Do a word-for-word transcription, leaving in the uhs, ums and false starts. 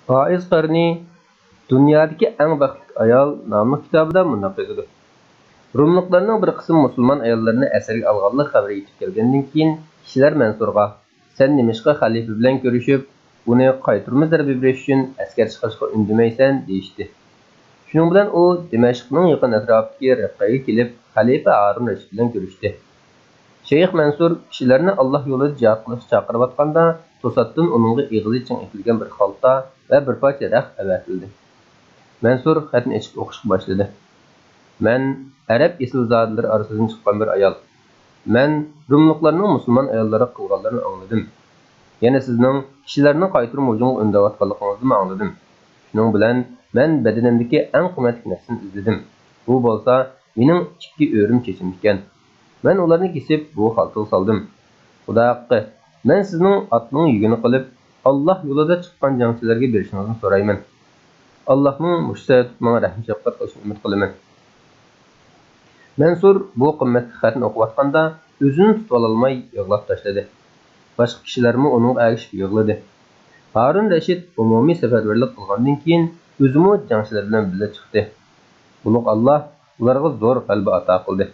پائىز قەرنى دۇنيادىكى ئەڭ بەختلىك ئايال ناملىق كىتابىدا مۇنداق يازىدۇ: روملۇقلارنىڭ بىر قىسىم مۇسۇلمان ئاياللىرىنى ئەسىرگە ئالغانلىق خەۋىرى يېتىپ كەلگەندىن كېيىن، كىشىلەر مەنسۇرغا، سەن نېمىشقا خەلىپە بىلەن كۆرۈشۈپ، ئۇنى قايتۇرما زەربە بېرىش ئۈچۈن ئەسكەر چىقىرىشقا ئۈندىمەيسەن؟ دېيىشتى. شۇنىڭ بىلەن ئۇ دىمەشقنىڭ يېقىن ئەتراپىدىكى رەققەگە كېلىپ، خەلىپە ھارۇن رەشىد بىلەن كۆرۈشتى. شەيخ مەنسۇر كىشىلەرنى ئاللاھ يولىدا جىھاد قىلىشقا چاقىرىۋاتقاندا، توساتتىن ئۇنىڭغا ئېغىزى چىڭ ئېتىلگەن بىر خالتا ۋە بىر پارچە رەخت ئەۋەتىلدى. مەنسۇر خەتنى ئېچىپ ئوقۇشقا باشلىدى. مەن ئەرەب ئېسىلزادىلىرى ئارىسىدىن چىققان بىر ئايال. مەن روملۇقلارنىڭ مۇسۇلمان ئاياللىرىغا قىلغانلىرىنى ئاڭلىدىم. يەنە سىزنىڭ كىشىلەرنى قايتۇرما ھۇجۇمغا ئۈندەۋاتقانلىقىڭىزنىمۇ ئاڭلىدىم. شۇنىڭ بىلەن مەن بەدىنىمدىكى ئەڭ قىممەتلىك نەرسىنى ئىزدىدىم. بۇ بولسا مېنىڭ ئىككى ئۆرۈم چېچىم ئىكەن. مەن ئۇلارنى كېسىپ، بۇ خالتىغا سالدىم. خۇدا ھەققى، مەن سىزنىڭ ئاتنىڭ يۈكىنى قىلىپ، ئاللاھ يولىدا چىققان جەڭچىلەرگە بېرىشىڭىزنى سورايمەن. ئاللاھنىڭ مۇشۇ سەۋەبتىن ماڭا رەھىم-شەپقەت قىلىشىنى ئۈمىد قىلىمەن. مەنسۇر بۇ قىممەتلىك خەتنى ئوقۇۋاتقاندا، ئۆزىنى تۇتۇۋالالماي يىغلاپ تاشلىدى. باشقا كىشىلەرمۇ ئۇنىڭغا ئەگىشىپ يىغلىدى. ھارۇن رەشىد ئومۇمىي سەپەرۋەرلىك قىلغاندىن كېيىن، ئۆزىمۇ جەڭچىلەر بىلەن بىللە چىقتى. ئۇلۇغ ئاللاھ ئۇلارغا زور غەلىبە ئاتا قىلدى.